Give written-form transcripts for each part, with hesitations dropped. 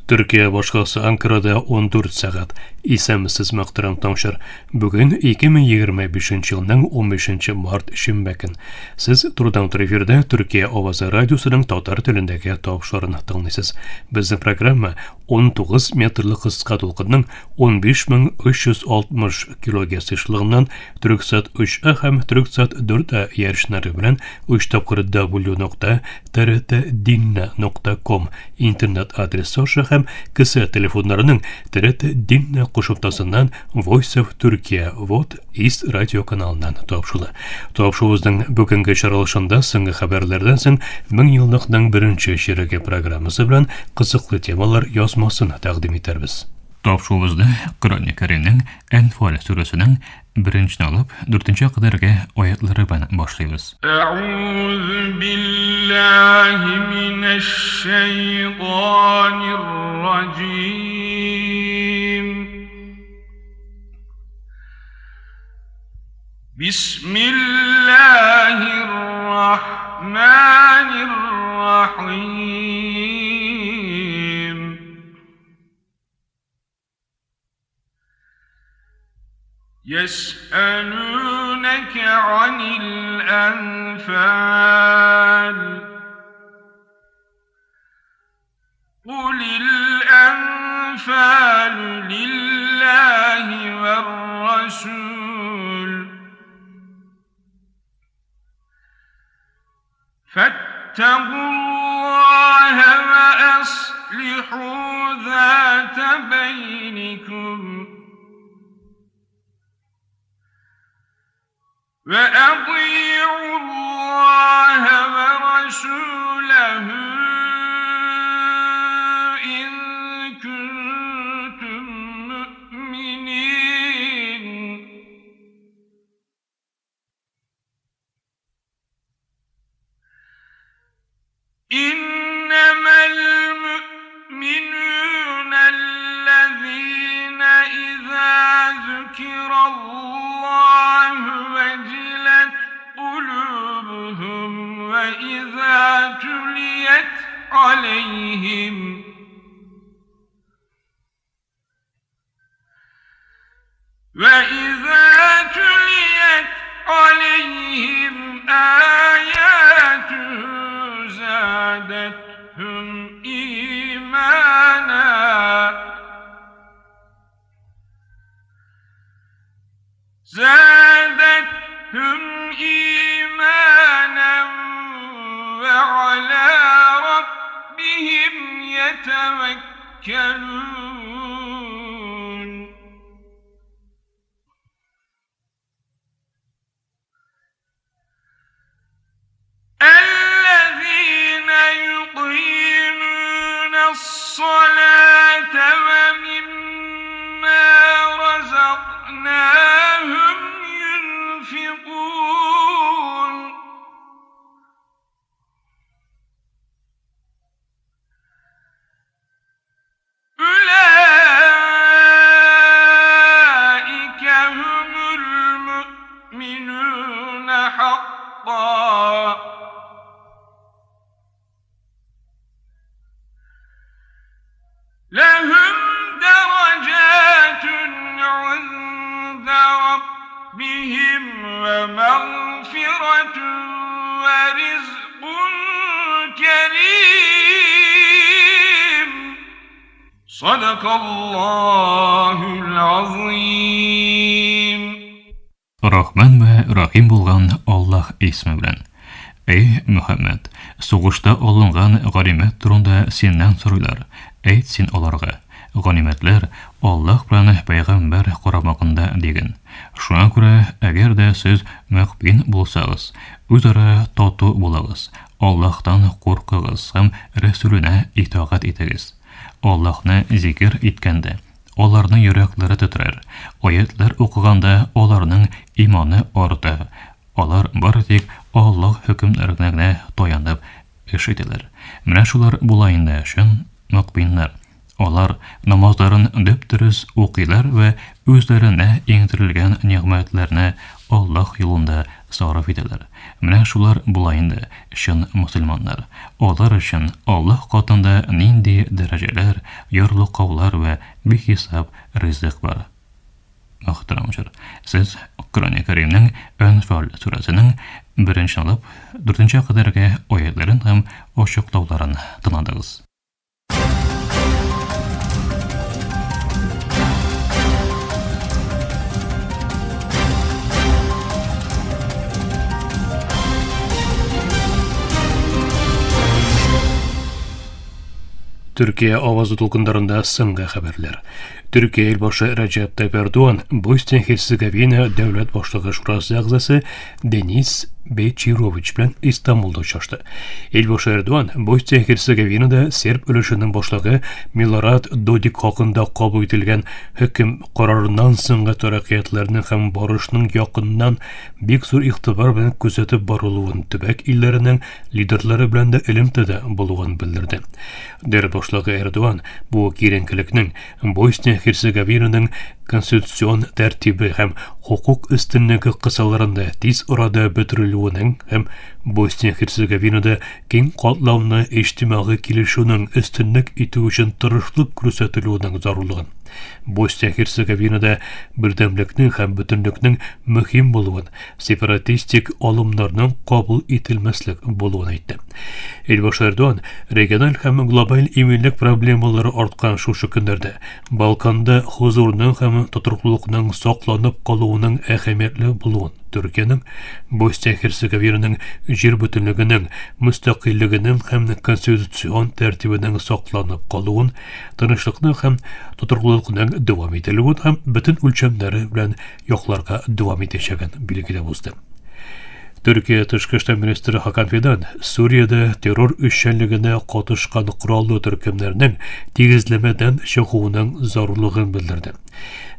Төркия башкаласы Анкарада 14 сәгать. Исәнмесез, мөхтәрәм тыңлаучылар. Бүген 2025 елның 15 март шимбә көн. Сез турыдан-туры эфирда Төркия авазы радиосының татар телендәге тапшыруын тыңлыйсыз. Безнең программа 19 метрлы кыска дулкынның 15360 килогерц ешлыгыннан Түрксат 3А һәм Түрксат 4А ярышлары белән 3 тапкыр w.trtdinna.com интернет адресы аша һәм кесә телефоннарының TRT Dinna кушымтасыннан Voice of Turkey Вот East радио каналыннан тапшыла. Тапшуыбызның бүгенге чыгарылышында соңгы хәбәрләрдән соң меңьеллыкның беренче чиреге программасы белән кызыклы темалар язмасын тәкъдим итәрбез. Тапшуыбызны Коръән Кәримнең Әнфаль сүрәсенең беренчедән алып дүртенче кадәрге аятлары белән башлыйбыз. Әгъузу биллаһи минәш-шәйтанир-раҗим. Бисмиллаһир-рахманир-рахим. يسألونك عن الأنفال قل الأنفال لله والرسول فاتقوا الله وأصلحوا ذات بينكم وأطيعوا الله ورسوله إن كنتم مؤمنين. إنما المؤمنون الذين إذا ذكر الله وجلت قلوبهم وإذا تليت عليهم وإذا تليت عليهم آياته زادتهم إيمانا زادتهم إيمانا وعلى ربهم يتوكلون. الذين يقيمون الصلاة ومما رزقناهم ينفقون. أولئك هم المؤمنون حقا لهم درجات عند ربهم ومغفرة ورزق كريم. صدق الله العظيم. Рахман вә Рахим булган Аллаһ исеме белән. Эй, Мөхәммәд, сугышта алынган ганимәт турында синнән сорыйлар. Әйт син аларга, ганимәтләр Аллаһ белән пәйгамбәр карамагында диген. Шуңа күрә, әгәр дә сез мөкъмин булсагыз, үзара тату булыгыз, Аллаһтан куркыгыз һәм Рәсүленә итагать итегез. Аллаһны зикер иткәндә, аларның йөрәкләре тетрәр, аятьләр укыганда аларның иманы арта, алар бары тик Аллаһ хөкемнәренә генә таянып эш итәләр. Менә шулар була инде чын мөкъминнәр. Алар намазларын дөп-дөрес укыйлар вә үзләренә иңдерелгән нигъмәтләрне Аллаһ юлында сарыф итәләр. Менә шулар була инде чын мөселманнар. Алар өчен Аллаһ катында нинди дәрәҗәләр, ярлыкаулар вә бихисап ризык бар. Мөхтәрәм җыр, сез Коръәни Кәримнең Әнфал сүрәсенең беренче алып дүртенче кадәрге аятьләрен һәм ачыклауларын тыңладыгыз. Төркия авазы дулкыннарында соңгы хәбәрләр. Төркия илбашы Рәҗәп Тайып Эрдоган Босния-Һерцеговина дәүләт башлыгы шурасы әгъзасы Денис Бечирович белән Истанбулда очрашты. Илбашы Эрдоган Босния-Һерцеговинада серб өлешенең башлыгы Милорад Додик хакында кабул ителгән хөкем карарыннан соңгы тәрәккыятларның һәм барышның якыннан бик зур игътибар белән күзәтеп барылуын, төбәк илләренең лидерлары белән дә элемтәдә булуын белдерде. Дәүләт башлыгы Эрдоган бу киеренкелекнең Босния-Һерцеговинаның конституцион тәртибе һәм хокук өстенлеге кысаларында тиз арада бетерелүенең һәм Босния-Һерцеговинада киң катлаумны иҗтимагый килешүнең өстенлек итү өчен тырышлык күрсәтелүенең зарурлыгын, Босния-Һерцеговинада бердәмлекнең һәм бөтенлекнең мөһим булуын, сепаратистик алымнарның кабул ителмәслек булуын әйтте. Илбашы Эрдоган региональ һәм глобаль иминлек проблемалары арткан шушы көннәрдә Балканда хозурның һәм тотрыклылыкның сакланып калуының әһәмиятле булуын, Төркиянең Босния-Һерцеговинаның җир бөтенлегенең, мөстәкыйльлегенең һәм конституцион тәртибенең сакланып калуын, тынычлыкны һәм тотрыклылыкның дәвам ителүен һәм бөтен үлчәмнәре белән якларга дәвам итәчәген билгеләп узды. Төркия тышкы эшләр министры Хакан Фидан Сүриядә террор эшчәнлегенә катышкан кораллы төркемнәрнең тигезләмәдән чыгуының зарурлыгын белдерде.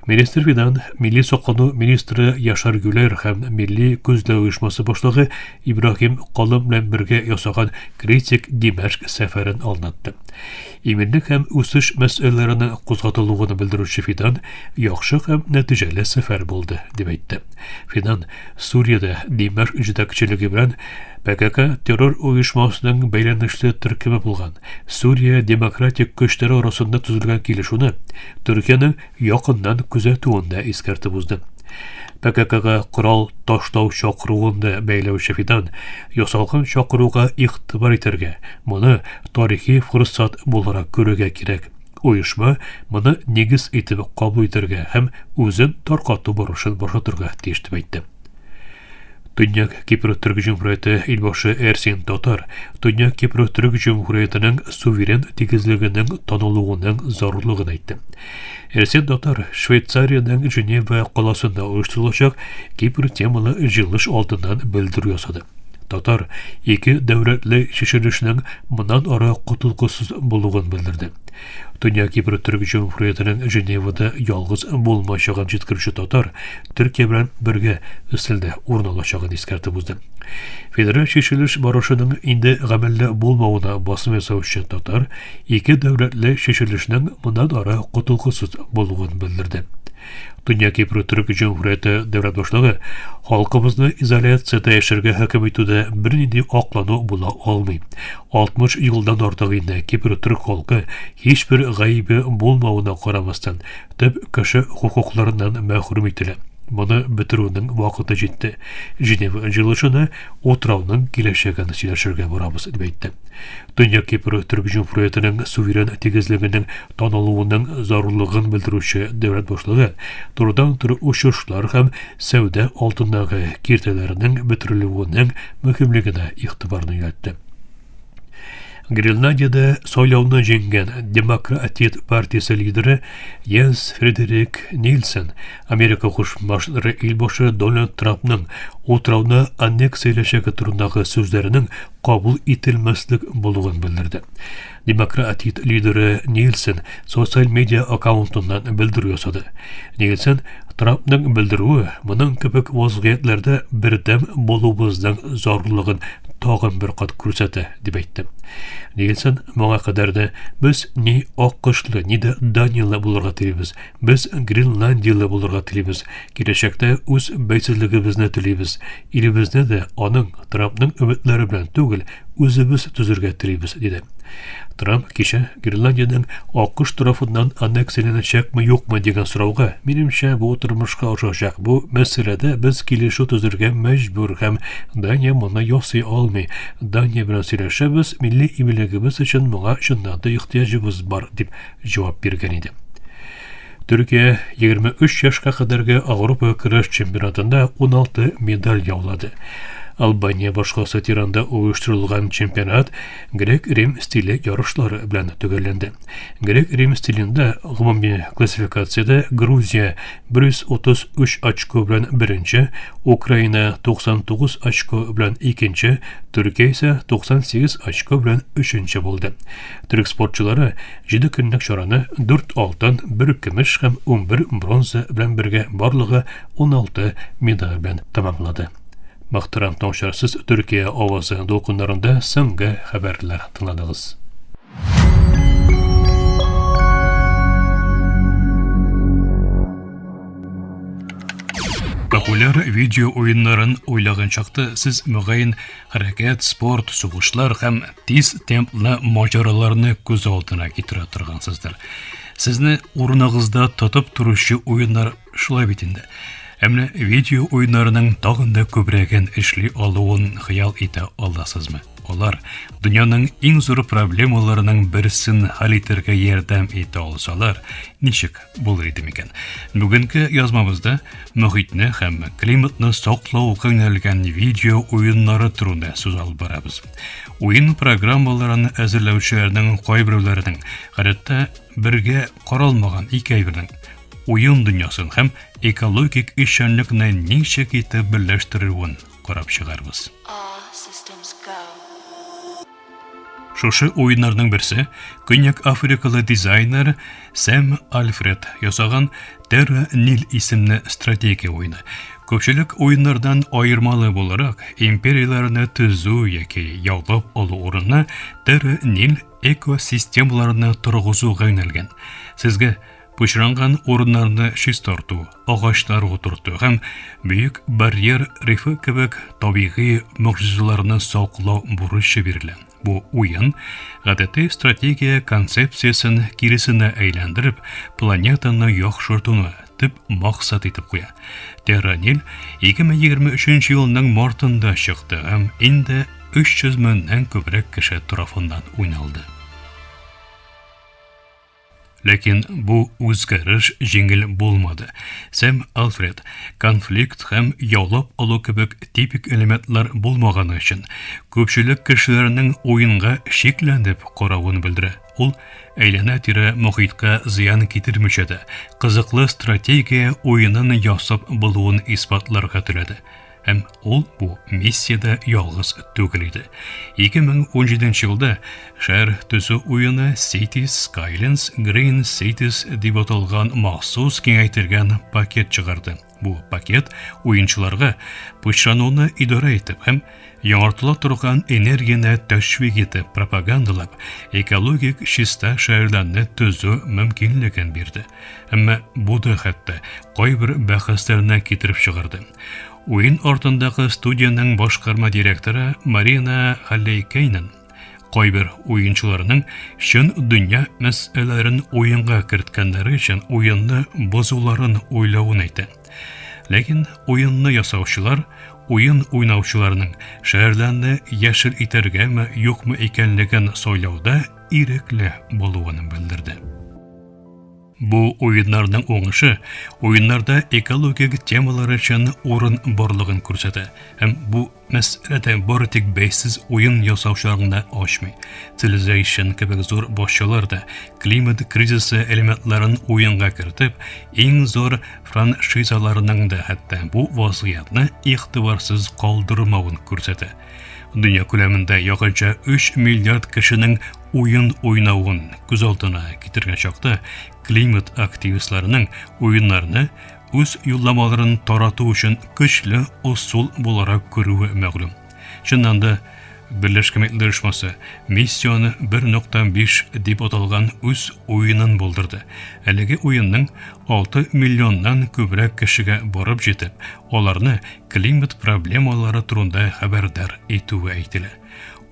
Министр Фидан милли саклану министры Яшар Гүләр һәм милли күзләү оешмасы башлыгы Ибраһим Калым белән бергә ясаган критик Димәшк сәфәрен аңлатты. Иминлек һәм үсеш мәсьәләләренең кузгатылуын белдерүче Фидан яхшы һәм нәтиҗәле сәфәр булды, дип әйтте. Фидан Сүриядә Димәшк җитәкчелеге белән ПКК террор оешмасының бәйләнешле төркеме булган Сүрия демократик көчләре арасында төзелгән килешүне Төркиянең якыннан күзәтүен дә искәртеп узды. ПККга корал ташлау чакыруын да бәйләүче Фидан ясалган чакыруга игътибар итәргә, моны тарихи форсат буларак күрергә кирәк. Оешма моны нигез итеп кабул итәргә һәм үзен таркату барышын башлатырга тиеш дип әйтте. Төньяк Кипр Төрек Җөмһүрияте илбашы Эрсин Татар Төньяк Кипр Төрек Җөмһүриятенең суверен тигезлегенең танылуының зарурлыгын әйтте. Эрсин Татар Швейцариянең Женева каласында оештырылачак Кипр темалы җыелыш алдыннан белдерү ясады. Татар ике дәүләтле чишелешнең моннан ары котылгысыз булуын белдерде. Төньяк Кипр Төрек Җөмһүриятенең Женевада ялгыз булмаячагын җиткерүче татар Төркия белән бергә өстәлдә урын алачагын искәртеп узды. Федераль чишелеш барышының инде гамәлдә булмавына басым ясаучы татар ике дәүләтле чишелешнең моннан ары котылгысыз булуын белдерде. Төньяк Кипр Төрек Җөмһүрияте дәүләт башлыгы халкыбызны изоляциядә яшәргә хөкем итүдә бернинди аклану була алмый. 60 елдан артык инде Кипр төрек халкы һичбер гаебе булмавына карамастан, төп кеше хокукларыннан мәхрүм ителә. Моны бетерүнең вакыты җитте. Женева җыелышына утрауның киләчәген сөйләшергә барабыз, дип әйтте. Төньяк Кипр Төрек Җөмһүриятенең суверен тигезлегенең танылуының зарурлыгын белдерүче дәүләт башлыгы турыдан-туры очышлар һәм сәүдә алдындагы киртәләрнең бетерелүенең мөһимлегенә игътибарны юнәлтте. Гренландиядә сайлауны җиңгән Демократит партиясе лидеры Йенс Фредерик Нильсен Америка Кушма Штатлары илбашы Дональд Трампның утрауны аннексияләчәге турындагы сүзләренең кабул ителмәслек булуын белдерде. Демократит лидеры Нильсен социаль медиа аккаунтыннан белдерү ясады. Нильсен Трампның белдерүе моның кебек вазгыятьләрдә бердәм булуыбызның зарурлыгын тагын бер кат күрсәтә, дип әйтте. Нильсон моңа кадәр дә без ни АКШлы, ни дә Даниялы булырга телибез. Без Гренландияле булырга телибез. Киләчәктә үз бәйсезлегебезне телибез. Илебезне дә аның, Трампның өметләре белән түгел, үзебез төзергә телибез, диде. Трамп кичә Гренландиянең АКШ тарафыннан аннексияләнәчәкме юкмы дигән сорауга, минемчә, бу тормышка ашачак. Бу мәсьәләдә без килешү төзергә мәҗбүр һәм Дания моны ясый алмый. Дания белән сөйләшәбез, милли иминлегебез өчен моңа чыннан да ихтыяҗыбыз бар, дип җавап биргән иде. Төркия 23 яшькә кадәрге Ауропа көрәш чемпионатында 16 медаль яулады. Албания башкаласы Тиранда оештырылган чемпионат грек-рим стиле ярышлары белән төгәлләнде. Грек-рим стилендә гомуми классификациядә Грузия 133 очко белән беренче, Украина 99 очко белән икенче, Төркия исә 98 очко белән өченче булды. Төрек спортчылары Җиде көнлек чараны дүрт алтын, бер көмеш һәм 11 бронза белән бергә барлыгы 16 медаль белән тәмамлады. Мөхтәрәм тыңлаучылар, сез Төркия авазы дулкыннарында соңгы хәбәрләр тыңладыгыз. Популяр видео уеннарын уйлаган чакта сез мөгаен хәрәкәт, спорт, сугышлар һәм тиз темплы маҗараларны күз алдына китерә торгансыздыр. Сезне урыныгызда тотып торучы уеннар шулай бит инде. Ә менә видео уеннарының тагын да күбрәген эшли алуын хыял итә аласызмы? Алар дөньяның иң зур проблемаларының берсен хәл итәргә ярдәм итә алсалар, ничек булыр иде микән? Бүгенге язмабызда мохитне һәм климатны саклауга юнәлгән видео уеннары турында сүз алып барабыз. Уен программаларын әзерләүчеләрнең кайберәүләренең гадәттә бергә каралмаган ике әйбернең уен дөньясын һәм экологик эшчәнлекне ничек итеп берләштерүен карап чыгарбыз. Шушы уеннарның берсе Көньяк Африкалы дизайнер Сэм Альфред ясаган Terra Nil исемле стратегия уены. Күпчелек уеннардан аермалы буларак, империяләрне төзү яки яулап алу урынына Terra Nil экосистемаларны торгызуга юнәлгән. Сезгә пычранган урыннарны чистарту, агачлар утырту һәм Бөек барьер рифы кебек табигый могҗизаларны саклау бурычы бирелә. Бу уен гадәти стратегия концепциясен киресенә әйләндереп, планетаны яхшыртуны төп максат итеп куя. Терранил 2023 елның мартында чыкты һәм инде 300 меңнән күбрәк кеше тарафыннан уйналды. Ләкин бу үзгәреш җиңел булмады. Сэм Алфред конфликт һәм яулап алу кебек типик элементлар булмаганы өчен күпчелек кешеләрнең уенга шикләнеп каравын белдерә. Ул әйләнә-тирә мохиткә зыян китермичә дә кызыклы стратегия уенын ясап булуын исбатларга теләде. Һәм ул бу миссиядә ялгыз түгел иде. 2017 елда шәһәр төзү уены Cities Skylines Green Cities дип аталган махсус киңәйтелгән пакет чыгарды. Бу пакет уенчыларга пычрануны идарә итеп һәм яңартыла торган энергияне тәшвик итеп пропагандалап, экологик чиста шәһәрләрне төзү мөмкинлеген бирде. Әмма бу да хәтта кайбер бәхәсләрне китереп чыгарды. Уен артындагы студиянең башкарма директоры Марина Халлейкейнен кайбер уенчыларның чын дөнья мәсьәләләрен уенга керткәннәре өчен уенны бозуларын уйлавын әйтә. Ләкин уенны ясаучылар уен уйнаучыларның шәһәрләрне яшел итәргәме, юкмы икәнлеген сайлауда ирекле булуын белдерде. Бу уеннарның уңышы уеннарда экологик темалар өчен урын барлыгын күрсәтә һәм бу мәсьәләдә бары тик бәйсез уен ясаучылар гына ачмый. Civilization кебек зур башчылар да климат кризисы элементларын уенга кертеп, иң зур франшизаларының да хәтта бу вазгыятьне игътибарсыз калдырмавын күрсәтә. Дөнья күләмендә якынча 3 миллиард кешенең уен уйнавын күз алдына китергән чакта климат активистларының уеннарны үз юлламаларын тарату өчен көчле ысул буларак күрүе мәгълүм. Чыннан да, Берләшкән Милләтләр Оешмасы Миссионы 1.5 дип аталган үз уенын булдырды. Әлеге уенның 6 миллионнан күбрәк кешегә барып җитеп, аларны климат проблемалары турында хәбәрдар итүе әйтелә.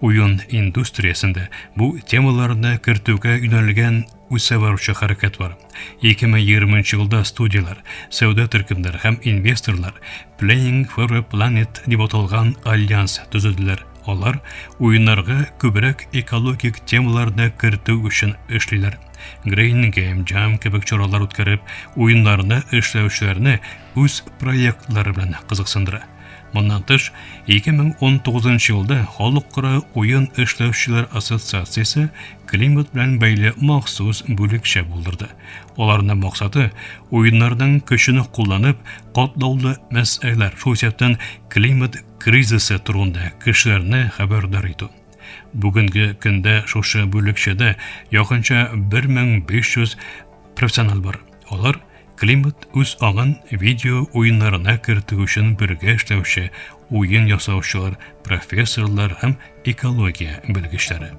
Уен индустриясендә бу темаларны кертүгә юнәлгән үсә баручы хәрәкәт бар. 2020 елда студияләр, сәүдә төркемнәре һәм инвесторлар Playing for a Planet дип аталган альянс төзеделәр. Алар уеннарга күбрәк экологик темаларны кертү өчен эшлиләр. Green Game Jam кебек чаралар үткәреп, уеннарны эшләүчеләрне үз проектлары белән кызыксындыра. Моннан тыш, 2019 елда Халыкара уен эшләүчеләр ассоциациясе климат белән бәйле махсус бүлекчә булдырды. Аларның максаты, уеннарның көчен кулланып, катлаулы мәсьәләләр, шул исәптән климат кризисы турында кешеләрне хәбәрдар итү. Бүгенге көндә шушы бүлекчәдә якынча 1500 профессионал бар. Алар климат үз аңын видео уеннарына кертү өчен бергә эшләүче уен ясаучылар, профессорлар һәм экология белгечләре.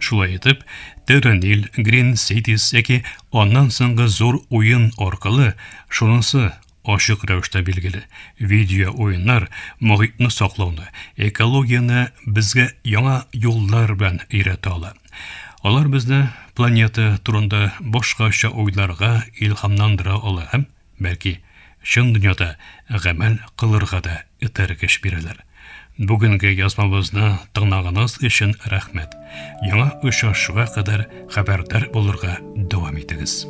Шулай итеп, Terranil, Green Cities яки аннан соңгы зур уен аркылы шунысы Ачык рәвештә билгеле, видеоуеннар мохитне саклауны, экологияне безгә яңа юллар белән өйрәтә ала. Алар безне планета турында башкача уйларга илһамландыра ала һәм, бәлки, чын дөньяда гамәл кылырга да этәргеч бирәләр. Бүгенге язмабызны тыңлаганыгыз өчен рәхмәт. Яңа очрашуга кадәр хәбәрдар булырга дәвам итегез.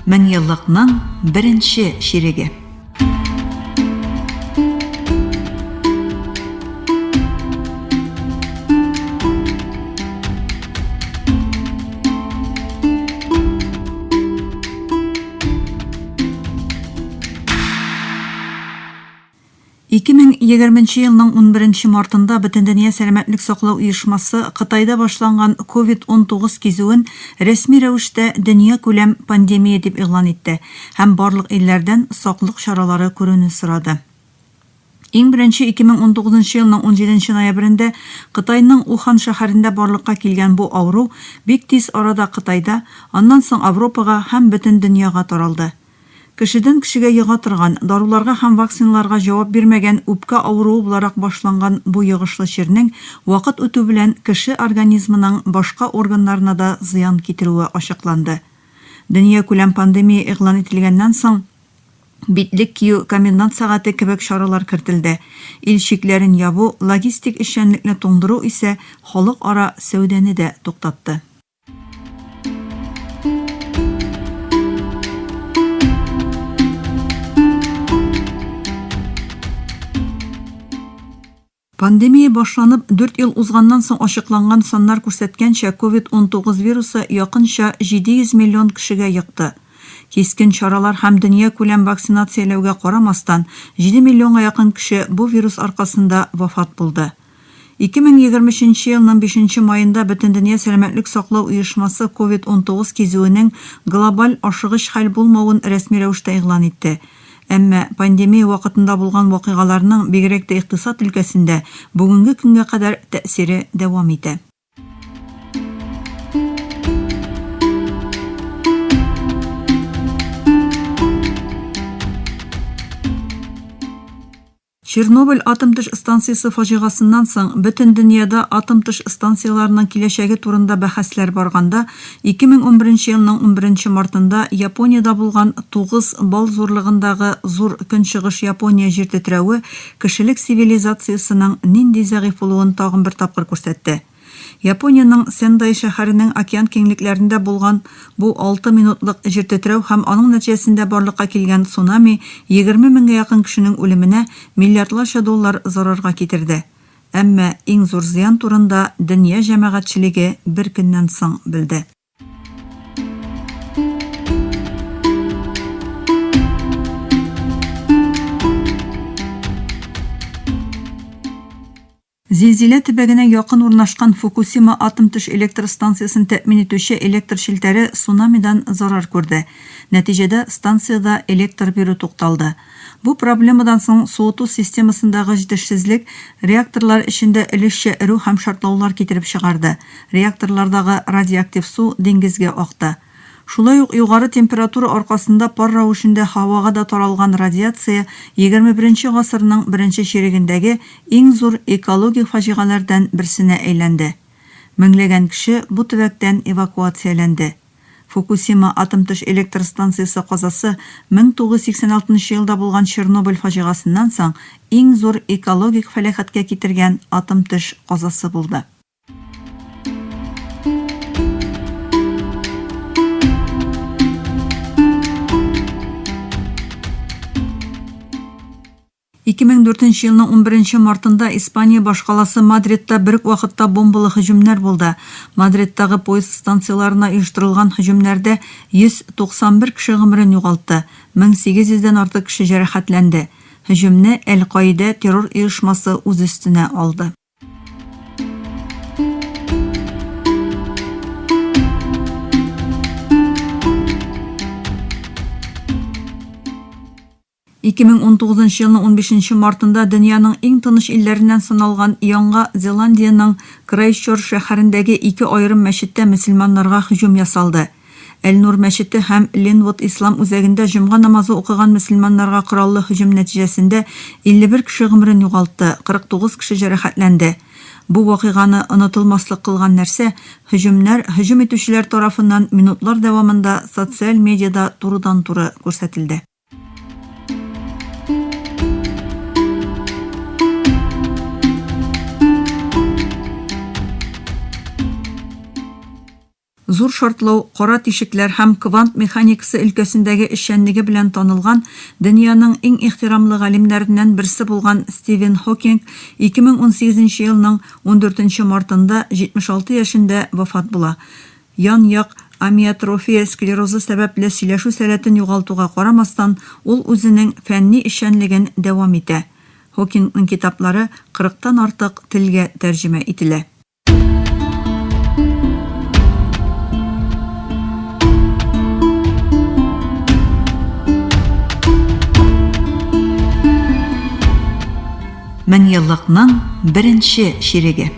Меңьеллыкның беренче чиреге. 2020 елның 11 мартында Бөтендөнья сәламәтлек саклау оешмасы Кытайда башланган COVID-19 кизүен рәсми рәвештә дөньякүләм пандемия дип игълан итте һәм барлык илләрдән саклык чаралары күрүне сорады. Иң беренче 2019 елның 17 ноябрендә Кытайның Ухан шәһәрендә барлыкка килгән бу авыру бик тиз арада Кытайда, аннан соң Авропага һәм бөтен дөньяга таралды. Кешедән кешегә йога торган, даруларга һәм вакциналарга җавап бирмәгән үпкә авыруы буларак башланган бу йогышлы чирнең вакыт үтү белән кеше организмының башка органнарына да зыян китерүе ачыкланды. Дөньякүләм пандемия игълан ителгәннән соң, битлек кию, комендант сәгате кебек чаралар кертелде. Ил чикләрен ябу, логистик эшчәнлекне туңдыру исә халыкара сәүдәне дә туктатты. Пандемия башланып, дүрт ел узганнан соң ачыкланган саннар күрсәткәнчә, Covid 19 вирусы якынча 700 миллион кешегә йокты. Кискен чаралар һәм дөньякүләм вакцинацияләүгә карамастан, 7 миллионга якын кеше бу вирус аркасында вафат булды. 2023 нче елның бишенче маенда Бөтендөнья сәламәтлек саклау оешмасы Covid 19 кизүенең глобаль ашыгыч хәл булмавын рәсми рәвештә игълан итте. Әмма пандемия вакытында булган вакыйгаларның, бигрәк тә икътисад өлкәсендә, бүгенге көнгә кадәр тәэсире дәвам итә. Чернобыль атом-төш станциясе фаҗигасыннан соң, бөтен дөньяда атом-төш станцияләренең киләчәге турында бәхәсләр барганда, 2011 елның унберенче мартында Япониядә булган 9 балл зурлыгындагы зур Көнчыгыш Япония җир тетрәве кешелек цивилизациясенең нинди зәгыйфь булуын тагын бер тапкыр күрсәтте. Япониянең Сендай шәһәренең океан киңлекләрендә булган бу алты минутлык җиртетрәү һәм аның нәтиҗәсендә барлыкка килгән цунами 20 меңгә якын кешенең үлеменә, миллиардларча доллар зарарга китерде. Әмма иң зур зыян турында дөнья җәмәгатьчелеге бер көннән соң белде. Зилзилә төбәгенә якын урнашкан Фукусима атом-төш электр станциясен тәэмин итүче электр челтәре цунамидан зарар күрде. Нәтиҗәдә, станциядә электр бирү тукталды. Бу проблемадан соң суыту системасындагы җитешсезлек реакторлар эчендә өлешчә эрү һәм шартлаулар китереп чыгарды, реакторлардагы радиоактив су диңгезгә акты. Шулай ук югары температура аркасында пар рәвешендә һавага да таралган радиация егерме беренче гасырның беренче чирегендәге иң зур экологик фаҗигаләрдән берсенә әйләнде. Меңләгән кеше бу төбәктән эвакуацияләнде. Фукусима атом-төш электр станциясе казасы 1986 нчы елда булган Чернобыль фаҗигасеннән соң иң зур экологик фәләкатькә китергән атом-төш казасы булды. 2004 елның 11 мартында Испания башкаласы Мадридта бер үк вакытта бомбалы һөҗүмнәр булды. Мадридтагы поезд станцияләренә оештырылган һөҗүмнәрдә 191 кеше гомерен югалтты, 1800 дән артык кеше җәрәхәтләнде. Һөҗүмне Әл-Каидә террор оешмасы үз өстенә алды. 2019 елның 15 мартында дөньяның иң тыныч илләреннән саналган Яңа Зеландиянең Крайстчерч шәһәрендәге ике аерым мәчеттә мөселманнарга һөҗүм ясалды. Әл-Нур мәчете һәм Линвуд ислам үзәгендә җомга намазы укыган мөселманнарга кораллы һөҗүм нәтиҗәсендә 51 кеше гомерен югалтты, 49 кеше җәрәхәтләнде. Бу вакыйганы онытылмаслык кылган нәрсә, һөҗүмнәр һөҗүм итүчеләр тарафыннан минутлар дәвамында социаль медиада турыдан-туры күрсәтелде. Зур шартлау, кара тишекләр һәм квант механикасы өлкәсендәге эшчәнлеге белән танылган дөньяның иң ихтирамлы галимнәреннән берсе булган Стивен Хокинг 2018 нче елның ундүртенче мартында 76 яшендә вафат була. Ян-як амиотрофия склерозы сәбәпле сөйләшү сәләтен югалтуга карамастан, ул үзенең фәнни эшчәнлеген дәвам итә. Хокингның китаплары кырыктан артык телгә тәрҗемә ителә. Меңьеллыкның беренче чиреге.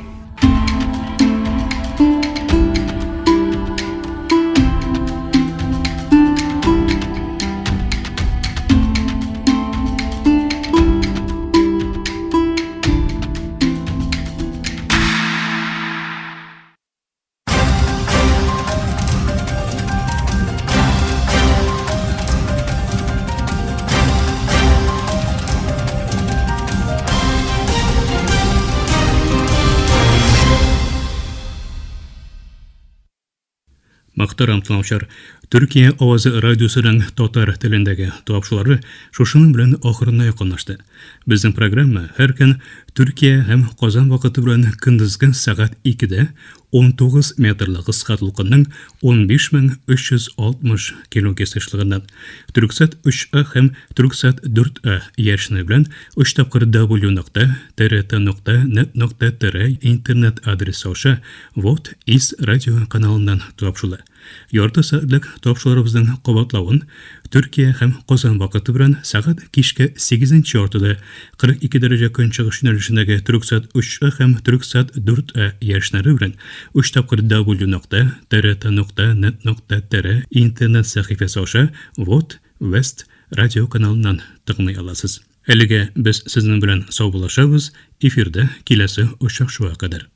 Мөхтәрәм тыңлаучылар, Төркия авазы радиосының татар телендәге тапшырулары шушының белән ахырына якынлашты. Безнең программа һәр көн Төркия һәм Казан вакыты белән көндезге сәгать 2-дә 19 метрлы кыска дулкынның 15360 килогерц ешлыгыннан Түрксат 3А һәм Түрксат 4А яшене белән 3 тапкыр W нокта TRT нокта нет нокта TR интернет адресы аша Вот Ис радио каналыннан тапшыла. Ярты сәгатьлек тапшыруларыбызның кабатлавын Төркия һәм Казан вакыты белән сәгать кичке сигезенче яртыда 42 дәрәҗә көнчыгыш юнәлешендәге Төрксат 3А һәм Төрксат 4А яшьнәре белән өч тапкыр W нокта TRT нокта нет нокта TR интернет сәхифәсе аша Вот West радио каналыннан тыңлый аласыз. Әлегә без сезнең белән саубуллашабыз, эфирда киләсе очрашуга кадәр.